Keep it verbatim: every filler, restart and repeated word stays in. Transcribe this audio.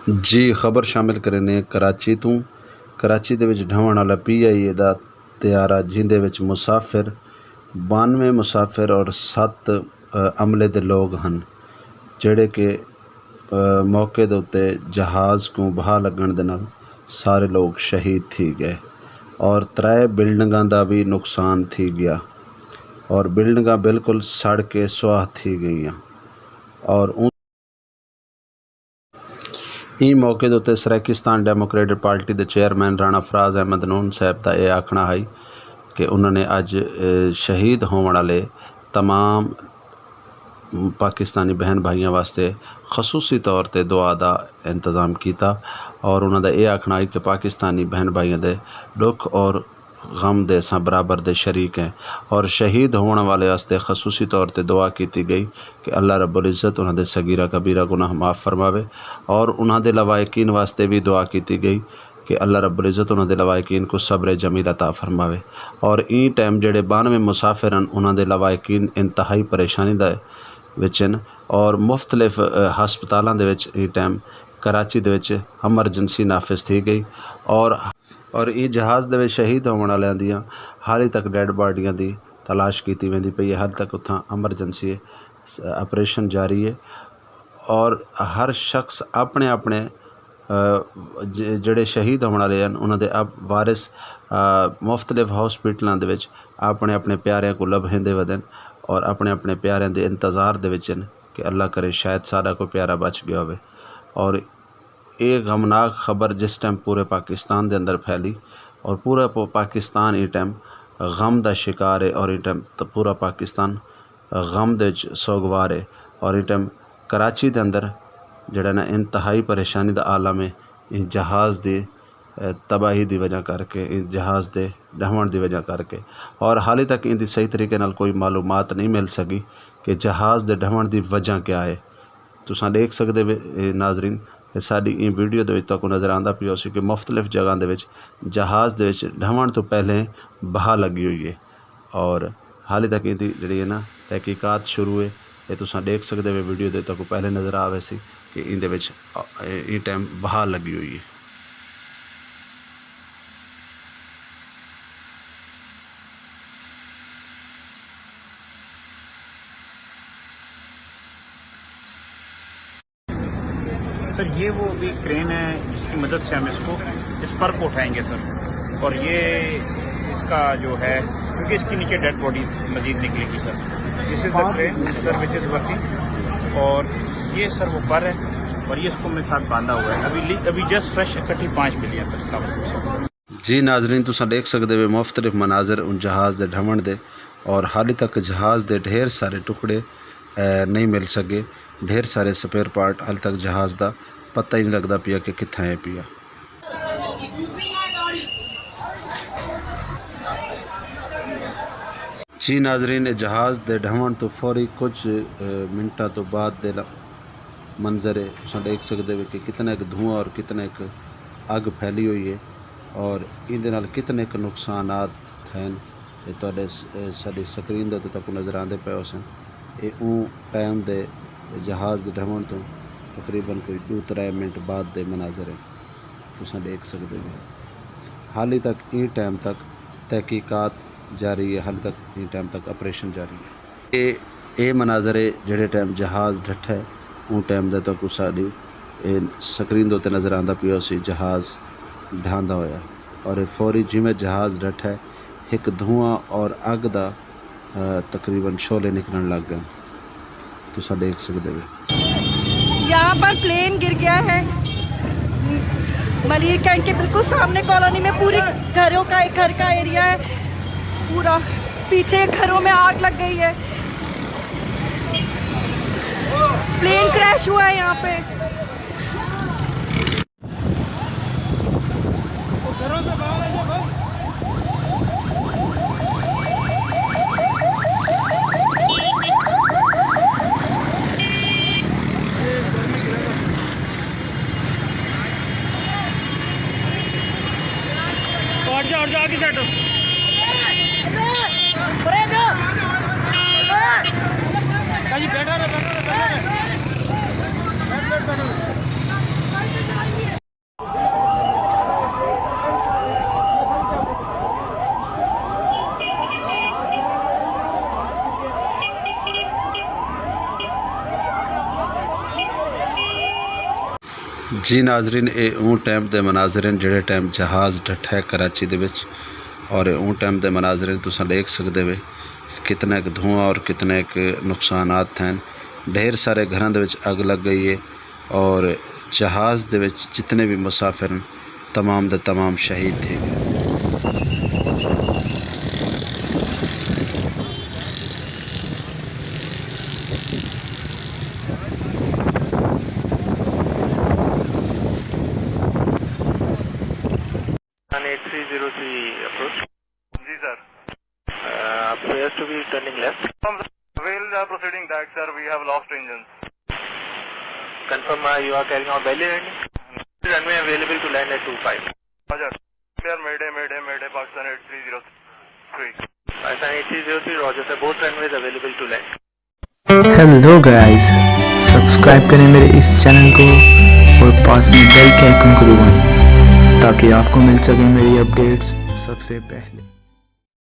جی، خبر شامل کرنے کراچی توں۔ کراچی دے وچ ڈھاون والا پی آئی اے دا طیارہ، جیندے وچ مسافر، بانوے مسافر اور ست، آ، عملے دے لوگ ہن، جڑے کہ، آ، موقع دے اُتے جہاز کوں بہا لگن دے نال سارے لوگ شہید تھی گئے اور ترے بلڈنگاں دا وی نقصان تھی گیا اور بلڈنگاں بالکل سڑ کے سواہ تھی گئیاں۔ اور اُن ایں موقع دے اُتے سرائیکستان ڈیموکریٹک پارٹی دے چیئرمین رانا فراز احمد نون صاحب دا اے آکھنا ہئی کہ انہاں نے اج، اے، شہید ہون والے تمام پاکستانی بہن بھائیاں واسطے خصوصی طور تے دعا دا انتظام کیتا اور انہاں دا اے آکھنا ہئی کہ پاکستانی بہن بھائیاں دے دکھ اور غم دے اساں برابر دے شریک ہیں اور شہید ہون والے واسطے خصوصی طور تے دعا کیتی گئی کہ اللہ رب العزت انہاں دے صغیرہ کبیرہ گناہ معاف فرماوے اور انہاں دے لواحقین واسطے وی دعا کیتی گئی کہ اللہ رب العزت انہاں دے لواحقین کو صبر جمیل عطا فرماوے۔ اور ایں ٹائم جڑے بانوے مسافر ہن، انہاں دے لواحقین انتہائی پریشانی دے وچ ہن اور مختلف، اے، ہسپتالاں دے وچ ایں ٹائم کراچی دے وچ ایمرجنسی نافذ تھی گئی اور اور ایں جہاز دے وچ شہید ہون والیاں دیاں حالی تک ڈیڈ باڈیاں دی تلاش کیتی ویندی پئی ہے۔ حالی تک اتھاں ایمرجنسی آپریشن جاری ہے اور ہر شخص اپنے اپنے، آ، ج-، جڑے شہید ہون والے ہن، انہاں دے اب وارث، آ، مختلف ہاسپٹلاں دے وچ اپنے اپنے پیاریاں کو لبھیندے ودن اور اپنے اپنے پیاریاں دے انتظار دے وچ ہن کہ اللہ کرے شاید ساڈا کوئی پیارا بچ گیا ہوئے۔ اور اے غمناک خبر جس ٹائم پورے پاکستان دے اندر پھیلی اور پورا پ-، پاکستان اے ٹائم غم دا شکار ہے اور اے ٹائم ت-، پورا پاکستان غم دے وچ سوگوار ہے اور اے ٹائم کراچی دے اندر جڑا نا انتہائی پریشانی دا عالم ہے۔ اس جہاز دی، اے، تباہی دی وجہ کر کے، اس جہاز دے ڈھون دی وجہ کر کے اور حالی تک ان دی صحیح طریقے نال کوئی معلومات نہیں مل سکی کہ جہاز دے ڈھون دی وجہ کیا ہے۔ تساں دیکھ سکدے وے، اے ناظرین، کہ ساڈی این ویڈیو دے وچ تہاکوں نظر آندا پیا ہوسی کہ مختلف جگہاں دے وچ جہاز دے وچ ڈھاون توں پہلے بہا لگی ہوئی ہے اور حالی تک ایندی جڑی ہے نا تحقیقات شروع ہے۔ اے تساں دیکھ سکدے وے، ویڈیو دے تہاکوں پہلے نظر آوے سی کہ ایندے وچ، اے ٹائم بہا لگی ہوئی ہے۔ سر، یہ وہ ابھی کرین ہے جس کی مدد سے ہم اس کو، اس پر کو اٹھائیں گے سر۔ اور یہ اس کا جو ہے، کیونکہ اس کے نیچے ڈیڈ باڈی مزید نکلے گی سر۔ دس از دا کرین سر وچ از ورکنگ۔ اور یہ سر وہ پر ہے اور یہ اس کو میرے ساتھ باندھا ہوا ہے۔ ابھی لی-، ابھی جسٹ فریش اکٹھی پانچ ملی ہے سر۔ جی ناظرین، تساں دیکھ سکدے وے مختلف مناظر ان جہاز دے ڈھمن دے، اور حالی تک جہاز دے ڈھیر سارے ٹکڑے، اے، نہیں مل سکے۔ ڈھیر سارے سپیئر پارٹ حالی تک جہاز دا پتہ ہی نہیں لگدا پیا کہ کتھاں ہے پیا۔ جی ناظرین، اے جہاز دے ڈھمن تو فوری کچھ، اے، منٹاں تو بعد دے ل-، منظر ہے۔ تساں دیکھ سکدے وے کہ کتنا ایک دھواں اور کتنا ایک اگ پھیلی ہوئی ہے، اور ایندے نال کتنے ایک نقصانات ہیں۔ اے تہاڈے س-، اے ساڈی سکرین دے اتتے تک نظر آندے پئے ہوسن۔ اے اوں ٹائم دے جہاز دے ڈھمن تو تقریباً کوئی دو ترے منٹ بعد دے مناظر ہیں۔ تساں دیکھ سکدے وے۔ حالی تک ایں ٹائم تک تحقیقات جاری ہے، حالی تک ایں ٹائم تک آپریشن جاری ہے۔ اے، اے مناظر ہے جڑے ٹائم جہاز ڈٹھا ہے، اوں ٹائم دا تہاکوں ساڈی اے سکرین دے اتے نظر آندا پیا سی جہاز ڈھاندا ہویا، اور اے فوری جویں جہاز ڈٹھا ہے، ایک دھواں اور اگ دا، آ، تقریباً شعلے نکلن لگ گئے۔ تساں دیکھ سکدے ہو۔ یہاں پر پلین گر گیا ہے ملیر کینٹ کے بالکل سامنے کالونی میں، پورے گھروں کا، گھر کا ایریا ہے پورا، پیچھے گھروں میں آگ لگ گئی ہے، پلین کریش ہوا ہے یہاں پہ۔ اور جا، اور جا، آگے سیٹ۔ جی، بیٹھا رہے، بیٹھا رہے، بیٹھا رہے۔ بیٹھ، بیٹھ، بیٹھ۔ جی ناظرین، اے اون ٹائم دے مناظر ہیں جڑے ٹائم جہاز ڈٹھا ہے کراچی دے وچ، اور اون ٹائم دے مناظر ہیں، تساں دیکھ سکدے وے کتنا ایک دھواں اور کتنا ایک نقصانات ہیں۔ ڈھیر سارے گھراں دے وچ اگ لگ گئی ہے، اور جہاز دے وچ جتنے بھی مسافر ہیں، تمام دے تمام شہید تھے گئے۔ Eight three zero three approach. جی sir. Appear to be turning left. Well are proceeding that sir, we have lost engine. Confirm you are carrying out valley running. Runway available to land at two five. ہاں sir. Mayday Mayday Mayday Pakistan eight three zero three. Pakistan eight three zero three roger sir, both runways available to land. Hello guys, subscribe کریں میرے اس چینل کو اور پاس میں بیل کے آئیکن کو دبائیں تاکہ آپ کو مل سکیں میری اپڈیٹس سب سے پہلے۔